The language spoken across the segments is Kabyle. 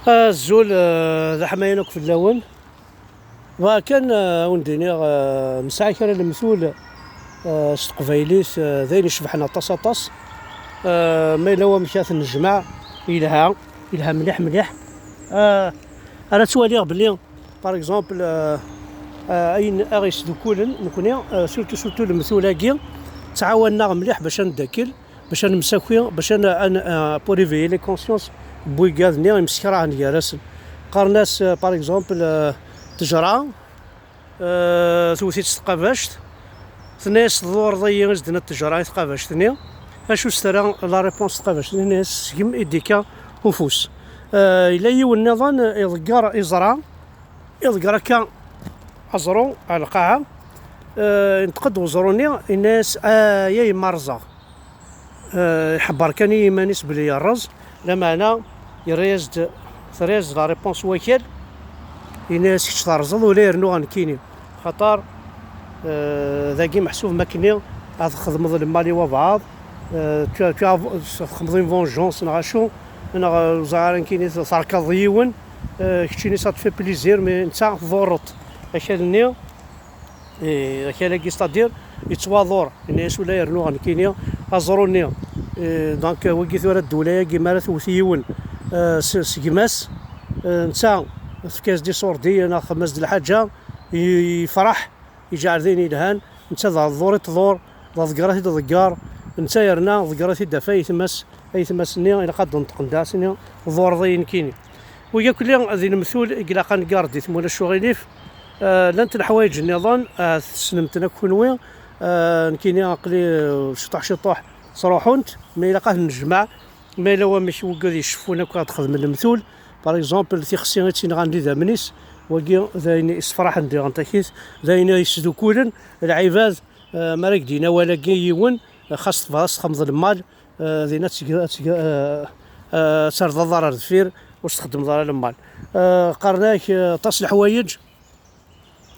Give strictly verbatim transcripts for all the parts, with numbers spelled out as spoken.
Azul, eh, d aḥmayan akk fell-awen. Bɣa kan, eh, ad wen-d-iniɣ, eh, nesɛa kra n lemtul, eh, s teqbaylit, eh, d ayen icebḥen aṭas, aṭas. Eh, ma yella wamek ad t-nejmeɛ, yelha, yelha mliḥ, mliḥ. Eh, ara ttwaliɣ belli, par exemple, eh, eh, ayen aɣ-yesdukulen, nekni, eh, surtout, surtout lemtul-agi, ttɛawanen-aɣ mliḥ bac ad neddakel, bac ad nemsaki, bac ad n-, ad n-, eh, pour éveiller les consciences n wigad-nni imsekṛahen gar-asen. Qqaren-as, eh, par exemple, eh, ttejra, eh, tewwet-itt tqabact, tenna-yas: "Tḍurreḍ-iyi i s-d-tenna ttejra i tqabact-nni, acu s-terra la réponse tqabact-nni?" Tenna-yas: "Seg-m i d-ikka ufus." Eh, yella yiwen nniḍen, eh, iḍegger iẓra, iḍegger akka aẓru ar lqaɛa, eh, yenṭeq-d weẓru-nni, yenna-yas: "Ay, a yemma rẓeɣ." Eh, iḥebber kan i yiman-is belli yerreẓ, lameɛna yerra-yas-d, terra-yas-d la réponse wakal, yenna-yas: "Kečč terẓeḍ ula yernu ɣer nekkini, xaṭer, eh, dagi meḥsub makkenni ad txedmeḍ lmal i wabɛaḍ, eh, tu, tu as, txedmeḍ une vengeance neɣ acu, neɣ, eh, ur ẓriɣ ara nekkini terkaḍ yiwen, eh, keččini ça te fait plaisir, mais netta tḍurreḍ." Akal-nni, eh, akal-agi, c'est-à-dire, yettwaḍur, yenna-yas ula yernu ɣer nekkini, aẓru-nni, eh, donc, wagi tura ddula-agi, mi ara tewwet yiwen, eh, s-, seg gma-s, eh, netta tefka-as-d iṣurdiyen, neɣ txeddem-as-d lḥaǧa, y-, yefreḥ, iǧɛel d ayen yelhan, netta d aḍur i tḍur, d aḍegger i t-id-ḍegger, netta yerna aḍegger i t-id-taf ayetma-s, ayetma-s-nni ilaq ad d-neṭqen d aɛsinni, tḍurreḍ-iyi nekkini. Wigi akk-nni d lemtul i ilaq ad ngardi, ma ulac uɣilif. Eh, llant leḥwayeǧ nniḍen, eh, tessnem-ten akk kunwi. Eh, nekkini aql-i, eh, ciṭuḥ ciṭuḥ ttruḥunt, ma ilaq ad ten-nejmeɛ, ma yella wamek wigad yeceffun akk ad xedmen lemtul. Par exemple, tixsi i tt-inɣan d idammen-is, wagi d ayen issefraḥen diɣen takit, d ayen yesdukulen lɛibad, eh, mi ara k-d-yini awal-agi yiwen, xas tebɣa ad s-txedmeḍ lmal, eh, din ad teg-, ad teg-, eh, eh, ad terreḍ aḍar ar deffir, ur s-txeddmeḍ ara lmal. Eh, qqaren-ak, eh, aṭas leḥwayeǧ,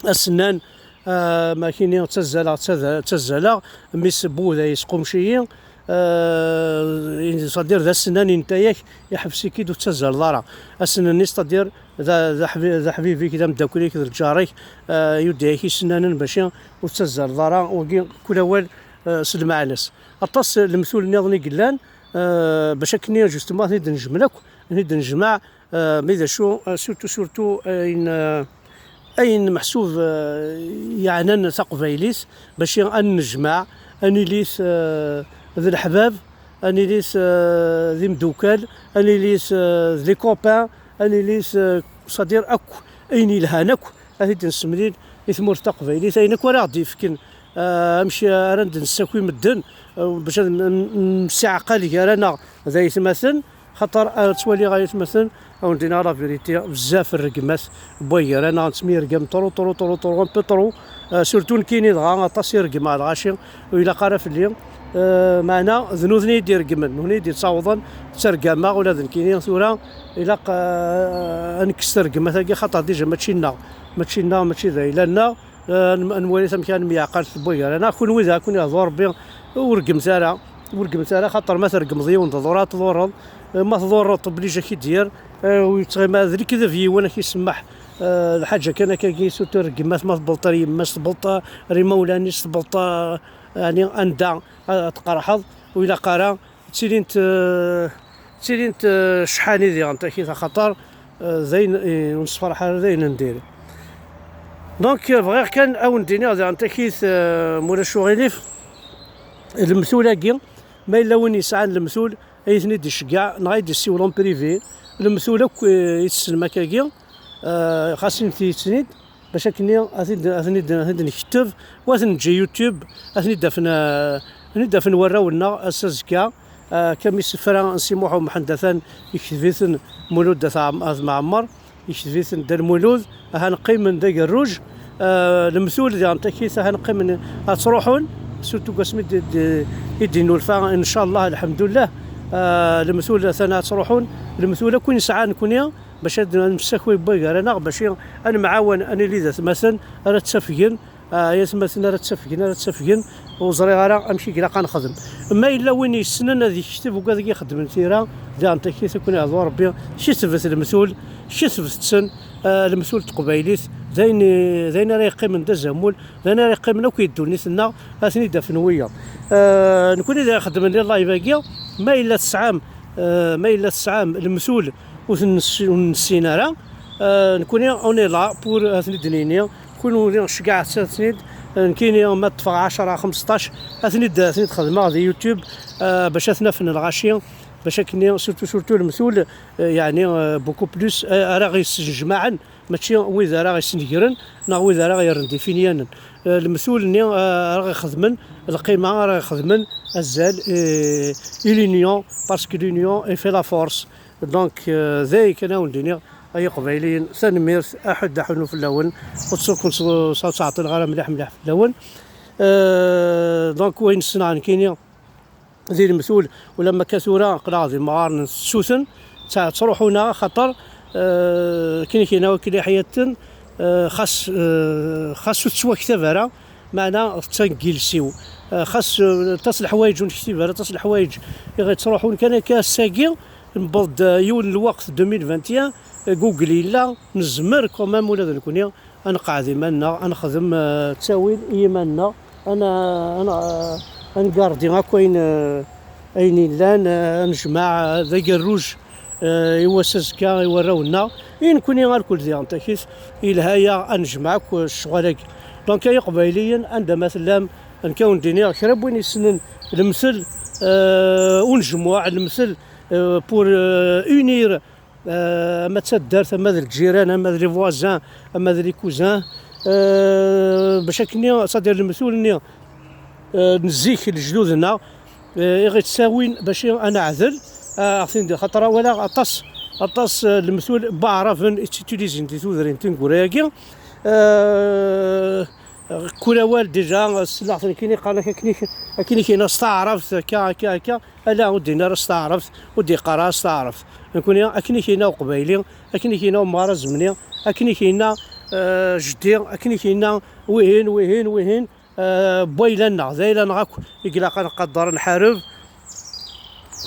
asennan, eh, ma kini ttazzaleɣ, ttaza-, ttazzaleɣ, mmi-s n wuday yesqumec-iyi, eh, c'est-à-dire d asennan inta-yak, iḥbes-ik-id ur ttazzaleḍ ara. Asennan-nni, c'est-à-dire d a-, d aḥbi-, d aḥbib-ik, d ameddakel-ik, d lǧar-ik, eh, yuddi-yak isennanen bac ur ttazzaleḍ ara, wagi kul awal, eh, s lmeɛna-s. Aṭas lemtul nniḍen i yellan, eh, bac akken justement ad ten-id-nejmel akk, ad ten-id-nejmeɛ, eh, mi d acu, eh, surtout, surtout, eh, ayen, eh, ayen meḥsub, eh, yeɛnan taqbaylit, bac ad nejmeɛ, ad nilit, eh, d leḥbab, ad nilit, eh, d imdukal, ad nilit, eh, d les copains, ad nilit, eh, c'est-à-dire akk ayen yelhan akk, ad t-id-nessemlil i tmurt taqbaylit, ayen akk ara ɣ-d-yefken, eh, amek ara d-nessaki medden, eh, bac ad n-, n-, nessiɛqal gar-aneɣ d aytmaten, xaṭer ara ttwaliɣ aytmaten, ad wen-d-iniɣ la vérité, bezzaf n rregmat n wagar-aneɣ nettemyergam trop, trop, trop, trop, un peu trop, eh, surtout nekkini dɣa aṭas i reggmeɣ lɣaci, ur ilaq ara fell-i, eh, meɛna d nutni i d-ireggmen, nutni i d-ittawḍen, ttergameɣ ula d nekkini tura, ilaq, eh, ad nekkes rregmat-agi, xaṭer déjà mačči nneɣ, mačči nneɣ, mačči d ayla-nneɣ, eh, ad nwali amek ara nemyeɛqal s wagar-aneɣ, kunwi d akun ihdu Rebbi, ur reggmet ara, ur reggmet ara, xaṭer ma tregmeḍ yiwen d ḍur ad tḍurreḍ, eh, ma tḍurreḍ obligé ad k-id-yerr, eh, ur yettɣimi ara d lekdeb yiwen ad k-isemmeḥ, eh, lḥaǧa kan akkagi, surtout rregmat ma tbelṭ ar yemma-s, tbelṭ ar imawlan-is, tbelṭ, eh, yeɛni anda ad tqerḥeḍ, ur ilaq ara, ttilint, eh, ttilint, eh, cḥani diɣen takit, axaṭer, eh, d ayen, eh, ur nessefraḥ ara, d ayen n diri. Donc, eh, bɣiɣ kan ad wen-d-iniɣ diɣen takit, eh, ma ulac uɣilif, lemtul-agi, ma yella win yesɛan lemtul, ad iyi-ten-id-iceggeɛ, neɣ ad yi-d-issiwel en privé, lemtul akk, eh, i tessnem akkagi, eh, xas init-iyi-ten-id, bac akken ad t-id-, ad ten-id-, ad ten-id-nketteb, u ad ten-neǧǧ i YouTube, ad ten-id-afen, eh, ad ten-id-afen warraw-nneɣ ass azekka, eh, akka mi s-, isefra n Si Muḥ Umḥend atan yekteb-iten Mulud At Ɛam-, At Mɛemmer, yekteb-iten Dda Lmulud, ahan qqimen d agerruj, eh, lemtul diɣen takit, ahan qqimen ad ttruḥun, surtout deg wasmi d-, d-, i d-innulfa, ncallah, lḥemdullah, eh, lemtul atan ad ttruḥun, lemtul akk i nesɛa nekni, bac ad nemsaki wagar-aneɣ, bac ad nemɛawan, ad nili d atmaten ara ttafgen, ah, ay atmaten ara ttafgen, ara ttafgen, ur ẓriɣ ara amek i ilaq ad nexdem. Ma yella win yessnen ad yekteb ugad i ixeddmen tira, daɣen takit akk neɛdu Rebbi, ketbet lemtul, ketbet-ten, eh, lemtul n teqbaylit, d ayen, d ayen ara yeqqimen d azamul, d ayen ara yeqqimen akk i ddunit-nneɣ, ad ten-id-afen wiyaḍ. Eh, nekkni d ixeddmen di live-agi, ma yella tesɛam, eh, ma yella tesɛam lemtul ur ten-ness-, ur nessin ara, eh, nekkni on est là pour ad ten-id-nini, kunwi ceggɛet-ten-id, eh, nekkini ma ṭṭfeɣ ɛecra, xemseṭṭac, ad ten-id, ad ten-id-xedmeɣ di YouTube, eh, bac ad ten-afen lɣaci, bac akken surtout, surtout lemtul, eh, yeɛni, eh, beaucoup plus, eh, ara ɣ-yessejmaɛen, mačči wid ara ɣ-yesnegren neɣ wid ara ɣ-yerren d ifinyanen. Eh, lemtul-nni, eh, ara ɣ-ixedmen lqima, ara ɣ-ixedmen azal, eh, i l'union, parce que l'union est fait la force. Donc, eh, d aya kan ara wen-d-iniɣ, ay Iqbayliyen, tanemmirt, aḥud aḥunnu fell-awen, ur ttrukkun s, s, ur ttɛeṭṭileɣ ara mliḥ mliḥ fell-awen. Eh, donc, wayen ssneɣ nekkini, di lemtul, ulamma akka tura aql-aɣ d imɣaren n tsuten, tta-, ttruḥun-aɣ axaṭer, eh, akken i k-yenna wakil Iḥyaten, eh, xas, eh, xas ur tettwaktab ara, meɛna tettan deg yiles-iw. Eh, xas, eh, aṭas leḥwayeǧ ur nektib ara, aṭas leḥwayeǧ i ɣ-yettruḥun kan akka ass-agi, newweḍ-d, eh, yiwen n lweqt deux mille vingt et un, eh, Google yella, nezmer quand même ula d nekkni ad nqeɛɛed iman-nneɣ, ad nexdem, eh, ttawil i yiman-nneɣ, ad n-, ad n-, ad ngardi akk ayen, eh, ayen yellan, eh, ad nejmeɛ, eh, d agerruj, eh, i wass azekka i warraw-nneɣ. I nekkni alkul diɣen takit, yelha-yaɣ ad nejmeɛ akk ccɣel-agi. Donc, ay Iqbayliyen, anda ma tellam, nekk ad wen-d-iniɣ kra n win yessnen lemtel, eh, unejmuɛ, lemtel, eh, pour, eh, unir, eh, ama d taddart, ama d lǧiran, ama d les voisins, ama d les cousins, eh, bac akkenni, c'est-à-dire lemtul-nni, eh, n zik, lejdud-nneɣ, eh, i ɣ-ittawin bac ad neɛdel, eh, ɣef tin-, xaṭer walaɣ aṭas, aṭas, eh, lemtul n waɛraben i tt-utilisin di tudrin tineggura-agi. Eh, kul awal déjà, selleɣ-ten akken i qqaren-ak, akken i k-, akken i k-yenna s taɛrabt, akka, akka, akka. Ala, ur d-yenni ara s taɛrabt, ur d-yeqqar ara s taɛrabt. Nekkni, akken i k-yenna uqbayli, akken i k-yenna umɣar azemni, akken i k-yenna, eh, jeddi, akken i k-yenna wihin, wihin, wihin, eh, n wayla-nneɣ, d ayla-nneɣ akk i ilaq ad nqadder, nḥareb.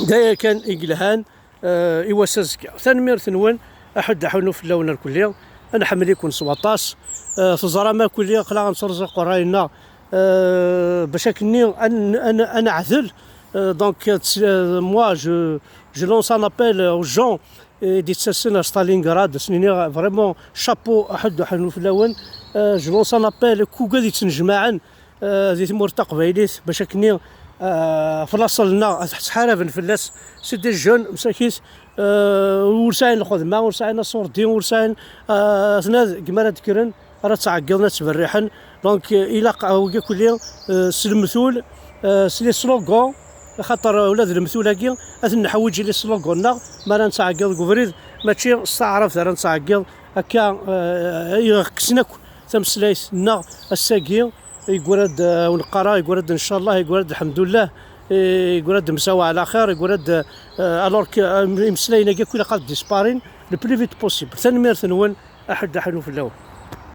D aya kan i yelhan, eh, i wass azekka. Tanemmirt-nwen, aḥud aḥunnu fell-awen irkelli, ad nḥemmel-iken s waṭas. Eh, teẓram irkelli, aql-aɣ nettruẓu iqerray-nneɣ, eh, bac akkenni ad n-, ad n-, ad neɛdel. Eh, donc, eh, moi, je, je lance un appel aux gens, eh, d-yettasen ar Stalingrad, ad sen-iniɣ vraiment chapeau, aḥud aḥunnu fell-awen. Eh, je lance un appel i wigad yettnejmaɛen, eh, di tmurt taqbaylit, bac akkenni, eh, ɣef laṣel-nneɣ ad ttḥaraben fell-as. C'est des jeunes, msakit, eh, ur sɛin lxedma, ur sɛin aṣurdi, ur sɛin, eh, atnad deg mi ara d-kkren, ara ttɛeggiḍen, ad ttberriḥen. Donc, eh, ilaq, eh, wigi kulli, eh, s lemtul, eh, s les slogans, axaṭer ula d lemtul-agi ad ten-neḥwiǧ i les slogans-nneɣ, mi ara nettɛeggiḍ deg ubrid, mačči s taɛrabt ara nettɛeggiḍ. Akka, eh, i ɣ-kksen akk tameslayt-nneɣ ass-agi, yeggura-d, eh, ur neqqar ara, yeggura-d ncallah, yeggura-d lḥemdullah, eh, yeggura-d msawa ɛla xir, yeggura-d, eh, alors que, eh, imeslayen-agi akk ilaq ad disparin le plus vite possible. Tanemmirt-nwen, aḥud aḥunnu fell-awen.